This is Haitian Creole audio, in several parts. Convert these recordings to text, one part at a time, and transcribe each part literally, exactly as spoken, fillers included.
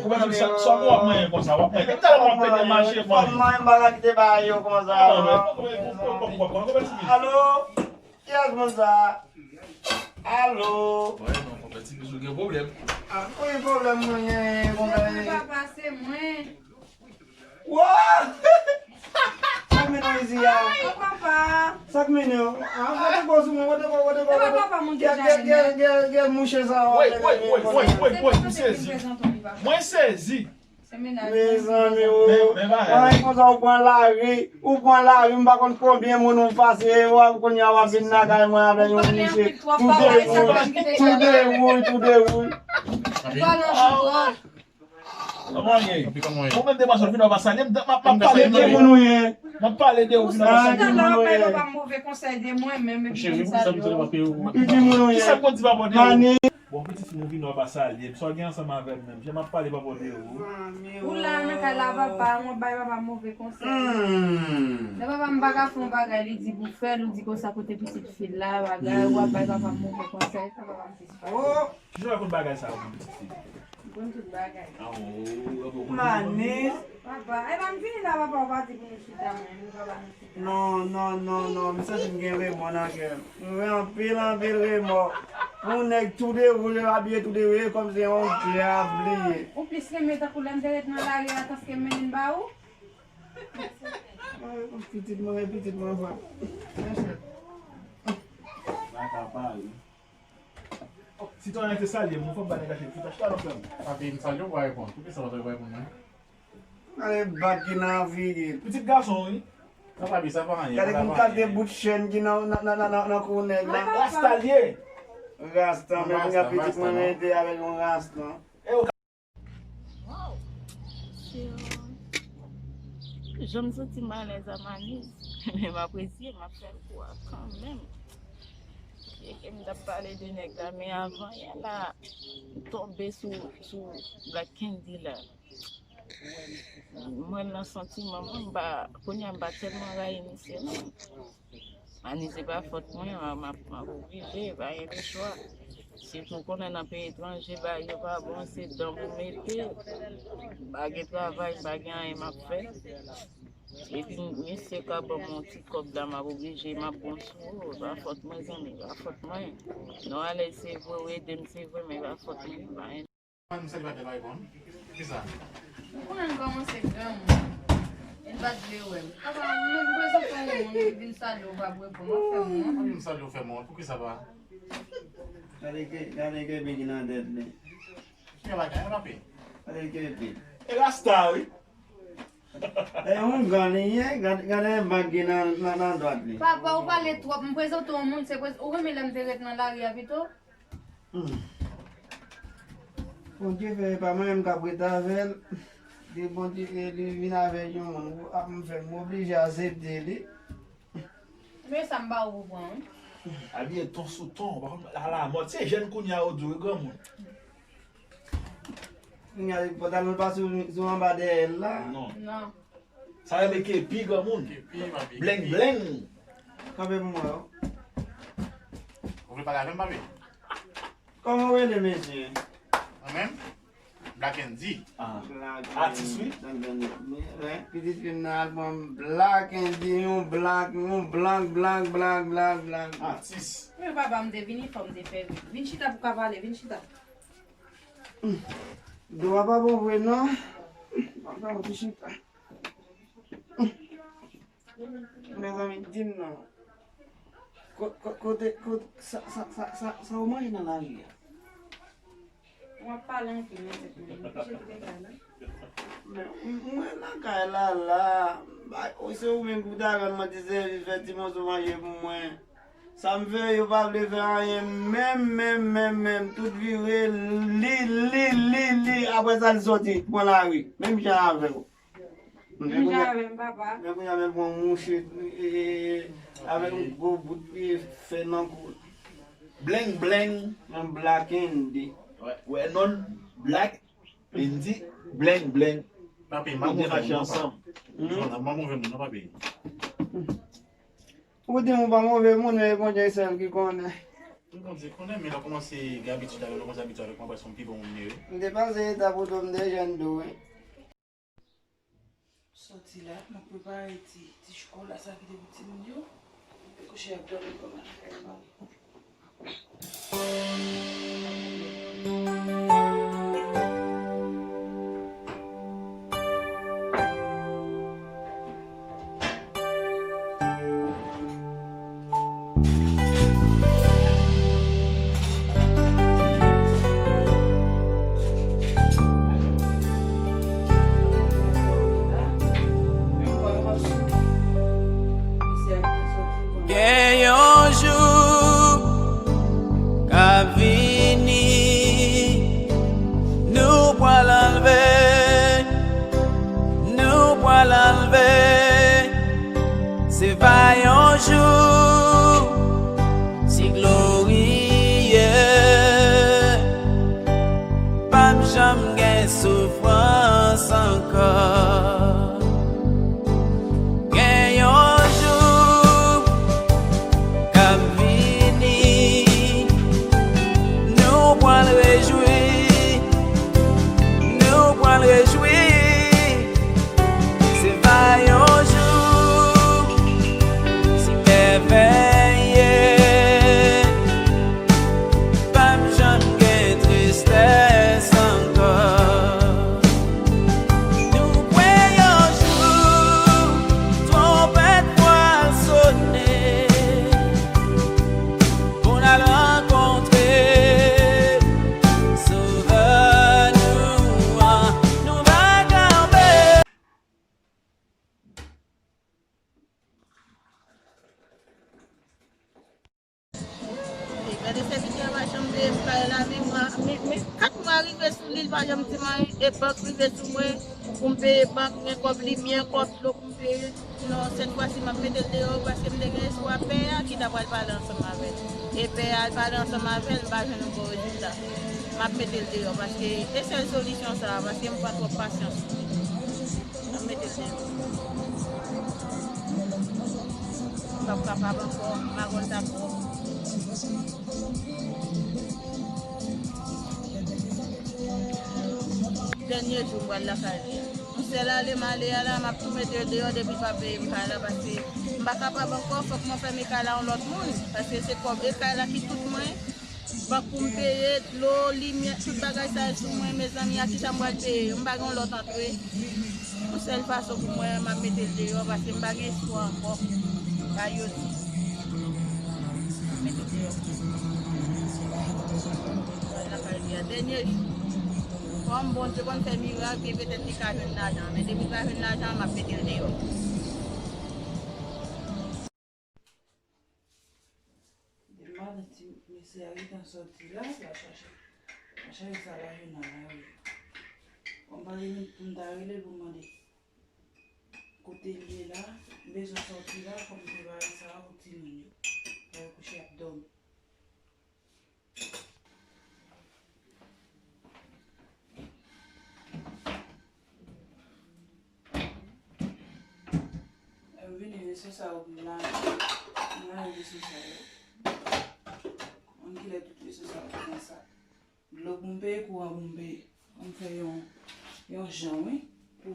Koumanse sa, sa w ap manyen konsa, w ap manyen. Depi talè w ap pete mache, manyen. Fò m manyen, m pa ka kite bagay yo konsa, non. Alo? Kiyès moun sa? Alo? Wi, non, konpè Ti Bizou gen pwoblèm. Ah, wi, pwoblèm mwen gen, konpè. Se mwen, papa, se mwen. Wa! Sa k mennen w isit a? Sa k mennen w? Ah, wote kò sou mwen, wote kò, wote kò, wote kò. Gen, gen, gen, gen, gen mouche sa. Woy, woy, woy, woy, woy, woy, m sezi. Mwen sezi. Mezanmi, o. Ay, konsa ou pran lari, ou pran lari, m pa konn konbyen moun ou pase, w ap kounye a w ap vin lakay mwen avè yon mouche. Toude wouy, toude wouy, toude wouy. Kòman ye? Ou menm demen sot vin w ap salye m, m ap pale de ou. M ap pale de ou, vin w ap salye m. Ou pa move konsèy de mwen menm, epi vin salye w. Kisa m konn di pa bò de ou? Bon, pitit fi m, ou vin w ap salye m. Sa w gen ansanm avè m menm? Jan m ap pale pa bò de ou. Ou la nan kay la, papa, m ap bay papa move konsèy. Lè papa m pa ka fè yon bagay, li di pou fè l, ou di konsa kote pitit fi l la, bagay, w ap bay papa move konsèy, sa papa m plis fè. Kijan w konn bagay sa yo pou pitit fi? M konn tout bagay. Ah, oh, ah, bon, Manis. Papa, e pa m vini la, papa, ou pa di pou nou chita, men, nou pa ba nou chita. Non, non, non, non, m santi m gen remò nan kè m. M gen anpil, anpil remò. Pou nèg toude wouj, abiye toude wouj, kòm se yon djab li ye. Ou plis renmen tankou lè m te ret nan lari a, tanske m mennen l ba ou? Ay, pitit mwen, pitit mwen, vwa. Mèsi. Baka pale. Sitwayen te salye m, fò m ba nèg la chèk, chita, chita non, frè m. Papi, m salye w, ou pa reponn. Poukisa w pa reponn mwen? Gade bak ki nan figi l. Pitit gason, wi. Non, papi, sa pa anyen. Gade ki kalite bout chèn ki nan, nan, nan, nan, nan, nan kou nèg la. Rasta l ye. Rasta, men kounye a pitit mwen rete avèk yon rasta. E w ka Wow! Se, euh, jan m santi m alèz a Manis, men m apresye, m ap fè l pou a kanmenm. E ke m t ap pale de nèg la, men avan yè la, m tonbe sou, sou Black Candy la. Mwen nan santiman mwen, m pa, kounye a m pa tèlman rayi misye non. Ani, se pa fòt mwen, m, m, m ap oblije, pa gen lechwa. Sitou konnen nan peyi etranje, bagay yo pa bon, se dan pou mete. M pa gen travay, m pa gen anyen m ap fè. Epi misye ka ban m yon ti kòb la, m ap oblije, m ap bon sou ou. Pa fòt mwen, zanmi, pa fòt mwen. Non, alèz se vre, ou ede m, se vre, men pa fòt mwen, pa gen. Mwen, m selibatè, pa reponn. Poukisa? Ou konnen l kòmanse granmoun. E l pa t vle wè m. Papa, m menm prezante w moun, li vin salye w, w p ap reponn. W ap fè m wont. Papi, m salye w, fè m wont. Poukisa, pa? Gade ke, gade ke bigi nan tèt li. Ki bagay, papi? Gade ke pi. E rasta, wi. E yon gang li ye, gade, gade bag ki nan, nan, nan dwat li. Papa, ou pale twòp. M prezante w moun, se prez-, ou renmen lè m te ret nan lari a pito? Hmm. Bondye fè e pa mwen menm k ap ret avè l. Di Bondye, e li vin avèk yon moun, ap m fè m oblije aksepte li. Men sa m ba ou pou pran, wi. Abiye ton sou ton, pa konn la, la mòd. Se jèn kounye a yo di w, granmoun. Kounye a, pantalon l pa sou, sou anba dèyè l la. Non. Non. Sa renmen kepi granmoun. Kepi, papi, bleng, kepi. Bleng. Kanpe pou mwen, wi. Ou vle pale avè m, papi? Kòman w rele, mesye? Mwen menm? Black Andy. Ah. Black Andy. Atis, wi. Wi, pitit fi m nan al pran Black Andy, yon black, yon blank, black, black, black, black. Atis. Men papa, m te vini, fò m te fè vit. Vin chita pou ka pale, vin chita. Do a pa bon vre, non. Papa, ou te chita. Mezanmi, di m non. Ko-, ko-, kote, kote, sa, sa, sa, sa, sa w manje nan lari a? W ap pale anpil nan tèt mwen. Kouche kite kay la. Men, m-, mwen nan kay la, la. Ba, o, se ou menm ki ta rann mwen ti sèvis, fè ti moso manje pou mwen. Sa m fè, yo pa vle fè anyen, menm, menm, menm, menm. Tout vire, li, li, li, li. Apre sa, li soti, pran lari. Menm jan avè w. Men kounye a, men kounye a, men pran mouche, e, e, e, avèk yon gwo bout, e, fè nan kou l. Bleng, bleng. Nan Black Andy. Wè, wè, non, Black Andy, bleng, bleng. Papi, m pa move moun, non, papi. Ansanm. Jòna, m pa move moun, non, papi. Ou di m ou pa move moun, men Bondye sèl ki konnen. Wi, Bondye konnen, men lè w kòmanse gen abitid avè m, lè w kòmanse abitye avèk mwen, w ap wè se yon pi bon moun m ye, wi. M te panse e ta pou do m te jwenn do, wi. Sòti la, m ap prepare ti, ti chokòla sa ki te pou timoun yo. Kouche ap dòmi kòman fè mal. Gen yon jou k ap vini, nou pral anlve, nou pral anlve. Se va yon jou si gloriye, p ap janm gen soufrans ankò. Gen yon jou k ap vini, nou pral rejwi, nou pral rejwi. Se va yon jou si mèvèye, p ap janm gen tristès ankò. Nou kwè yon jou twonpèt pral sonnen pou n al rankontre Sovè nou an. Nou va kanpe. Gade sèvitè a pa janm peye m kay la, men mwa, men, men kat mwa rive sou li, li pa janm di m anyen, e bank rive sou mwen, pou m peye bank, gen kòb limyè, kòb dlo pou m peye. Non, sèt fwa si m ap mete l deyò, paske m te gen espwa pè a ki ta pral pale ansanm avè l. E pè a al pale ansanm avè l, m pa jwenn yon bon rezilta. M ap mete l deyò, paske e sèl solisyon sa a, paske m pran twòp pasyans. M ap mete l deyò. M p ap kapab ankò, m pa konn sa twòp. Dènye jou m pral lakay li a. Yon sèl ale m ale a la, m ap tou mete l deyò depi l pa peye m kay la, paske m pa kapab ankò, fòk mwen fèmen kay la yon lòt moun, paske se kòb e kay la ki tout mwen. Bank pou m peye, dlo, limyè, tout bagay sa yo sou mwen, mezanmi, a kisa m pral peye yo? M pa gen yon lòt antre. Yon sèl fason pou mwen, m ap mete l deyò, paske m pa gen espwa ankò. Sa yo di. M ap mete l deyò. Lakay li a, dènye jou. Kòm Bondye konn fè mirak, gen petèt li ka jwenn lajan, men depi l pa jwenn lajan, m ap mete l deyò. Depi maten ti mesye a gentan sòti la, l al chache, l al chache sa lajounal la, wi. Bon, m pa gen minit pou m ta rele l pou m mande kote l ye la, m bezwen sòti la, fò m prepare sa pou timoun yo. Lè yo kouche, y ap dòmi. Lè m vini, reso sa yo pou m lave. M lave reso sa yo. Konn kilè tout reso sa yo pou m sa. Dlo pou m peye, kouran pou m peye. Fò m fè yon, yon jan, wi, pou,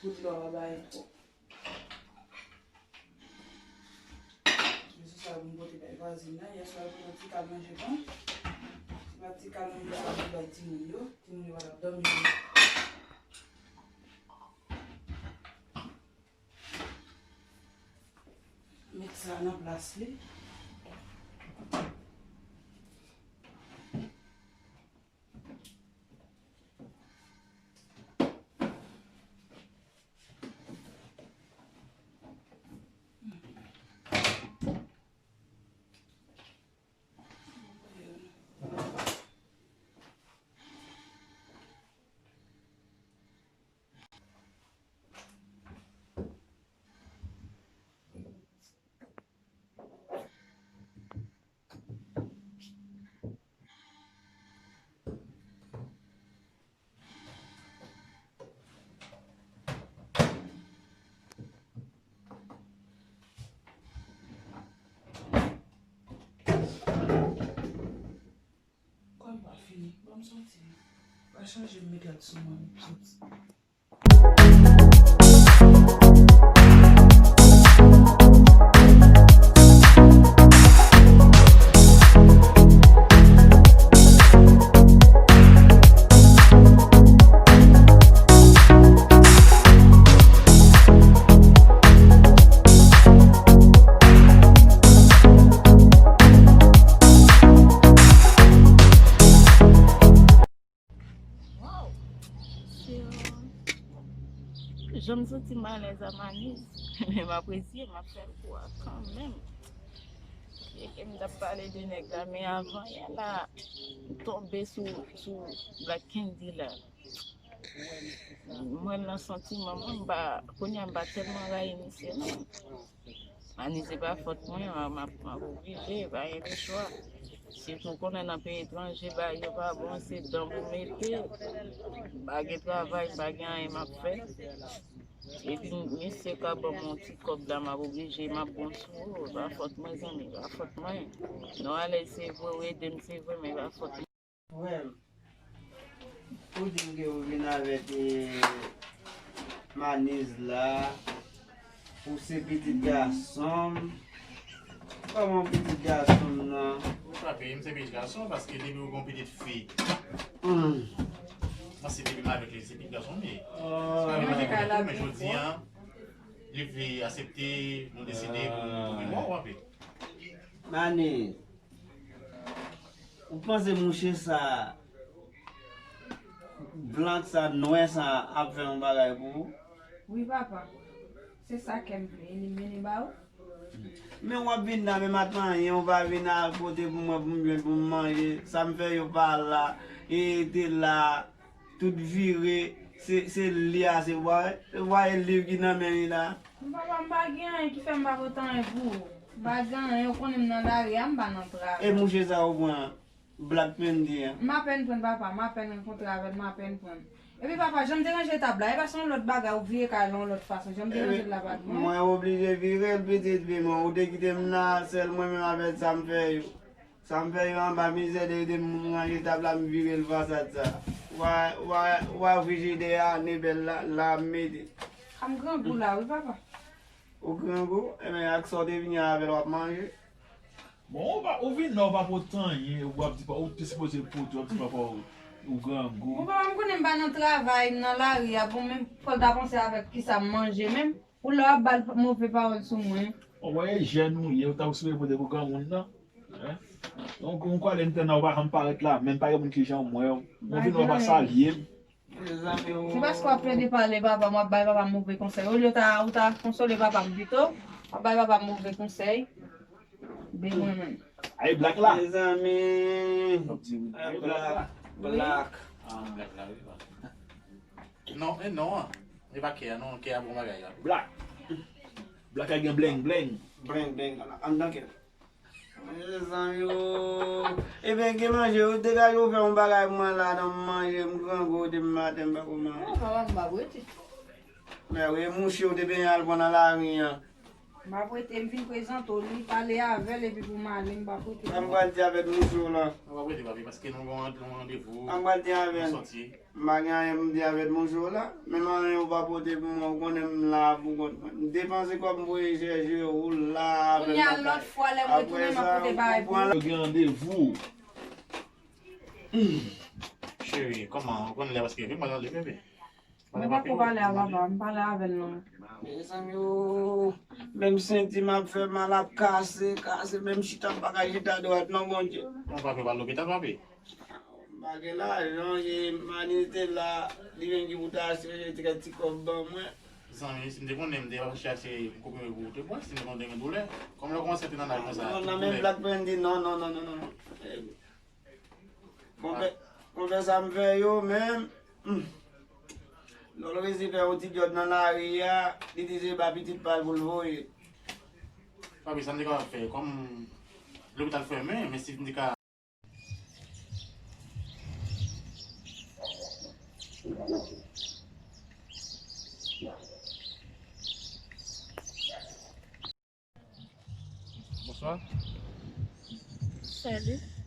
pou dlo a pa bay twòp. Men se sa pou m pote bay vwazin nan. Yèswa, l pote yon ti kal manje pou m. Se pa ti kal manje sa pou bay timoun yo. Timoun yo pa t ap dòmi. Met sa nan plas li. M soti. Pa chanje m met rad sou mwen, m soti. Waw! Se, euh, jan m santi m alèz a Maniz, men m apresye, m ap fè l pou a kanmenm. E ke m t ap pale de nèg la, men avan yè la, m tonbe sou, sou Black Candy la. Mwen nan santiman, mwen, m pa, kounye a m pa tèlman rayi misye, non. Ani, se pa fòt mwen, m, m, m ap oblije, pa gen lechwa. Sitou konnen nan peyi etranje, bagay yo pa bon, se dan pou mete. M pa gen travay, m pa gen anyen m ap fè. Epi misye ka ban m yon ti kòb la, m ap oblije, m ap bon sou ou. E pa fòt mwen, zanmi, e pa fòt mwen. Non, alèz se vre, ou ede m, se vre, men e pa fòt mwen. Frè m, ou di m ke ou vin avèk, eh, Maniz la, ou se pitit gason m. Kòman pitit gason m nan? Ou frape, m se pitit gason, paske depi ou gen pitit fi. Hmm. Mwen se depi m avèk li, se pitit gason m ye. Oh. Se pa vin avèk li tou, men jodi a, li vle aksepte, nou deside pou, pou vin wè w, frape. Maniz. Ou panse mouche sa, blank sa, nwè sa ap fè yon bagay pou ou? Wi, papa. Se sa kè m vle. E li mennen ba ou? Men w ap vin la, men maten anyen, ou pa vin al pote pou mwen, pou m jwenn, pou m manje. Sa m fè yo pa la, e te la, tout vire, se, se li a, se vwa, se vwa e liv ki nan men li la. Papa, m pa gen anyen ki fè m pa pote anyen pou ou. M pa gen anyen, ou konnen m nan lari a, m pa nan travay. E mouche sa ou pran, Black Pandy an? M apèn prann, papa, m apèn rankontre avè l, m apèn prann. Epi, papa, jan m te ranje tab la, e pa se yon lòt bagay, ou vire kay la yon lòt fason. Jan m te ranje l la pa t bon. Mwen oblije vire l, pitit, pi mwen, ou te kite m la, sèl mwen menm avèk sa m fè yo. Sa m fè yo anba mizè de, de moun ranje tab la, m vire l fasad sa. Wa, wa, wa frijidè a, nebèl la, la m mete. A m grangou la, wi, papa. Ou grangou? Enben, ak sa w te vini avè l, w ap manje. Bon, ou pa, ou vin la, ou pa pote anyen, w ap di pa, ou te sipoze pote, w ap di papa w, ou grangou. Bon, papa, m konnen m pa nan travay, m nan lari a, bon, men fò l ta panse avèk kisa m manje menm. Ou la w ap ba l move pawòl sou mwen. Bon, wè, e jèn ou ye, ou ta sipoze pote pou granmoun nan. Hein? Donk, yon kwalè m te nan, ou pa janm parèt la, menm pa gen moun ki janm wè w. Mwen vin wè w pa salye m. Se paske w ap plede pale papa m, w ap bay papa m move konsèy. Olye w ta, ou ta konsole papa m pito, w ap bay papa m move konsèy. De mwen menm. Ay, Black la. Mezanmi. Ay, Black la. Black. Ah, Black la, wi, papa. Non, e non an. E pa kè a, non, kè a bon bagay la. Black. Black la gen bleng, bleng. Bleng, bleng, anndan kè. Mezanmi o. Ebyen, gen manje, ou degaje ou fè yon bagay pou mwen la, nan m manje, m grangou, depi maten, m pako manje. Non, papa, m pa prete. Men wi, mouche ou te benyen al pran nan lari an. M pa prete, m vin prezante w li, pale avè l, epi pou m ale, m pa prete. Sa m pral di avèk mouche w lan? Ou pa prete, papi, paske nou gen yon randevou. Sa m pral di avè l? Nou sòti. M pa gen anyen pou m di avèk mouche w la. Menm anyen ou pa pote pou mwen, ou konnen m la pou kont mwen. M depanse kòb m voye chèche w, ou la avè m. Kounye a, lòt fwa, lè m retounen, m ap pote bagay pou ou. Yo gen randevou. Cheri, kòman? Ou konn lè paske vin, mwen ale, bebe. Mwen pako pale a papa, m pale avè l non. Mezanmi o, menm senti m ap fè mal ap kase, kase, menm chita m pa ka chita dwat non, Bondye. Bon, papi, w al lopital, papi? M pa gen lajan, e Mani te la, li menm ki pou ta achte yon ti kèk ti kòb ban mwen. Zanmi, si m te konnen, m te ap chache konprime pou ou te pran, si m te konnen w te gen doulè. Kòm lè w kòmanse antre nan laj konsa, non, tout nan men doulè. Black Brandy, non, non, non. Eh, konpè, konpè sa m fè yo, men, hmm. Lè w resi fè yon ti djòb nan lari a, li di se ba pitit pa l pou l voye. Papi, sa m te kapab fè, kòm lopital fèmen, men si m te ka Bonswa. Salut.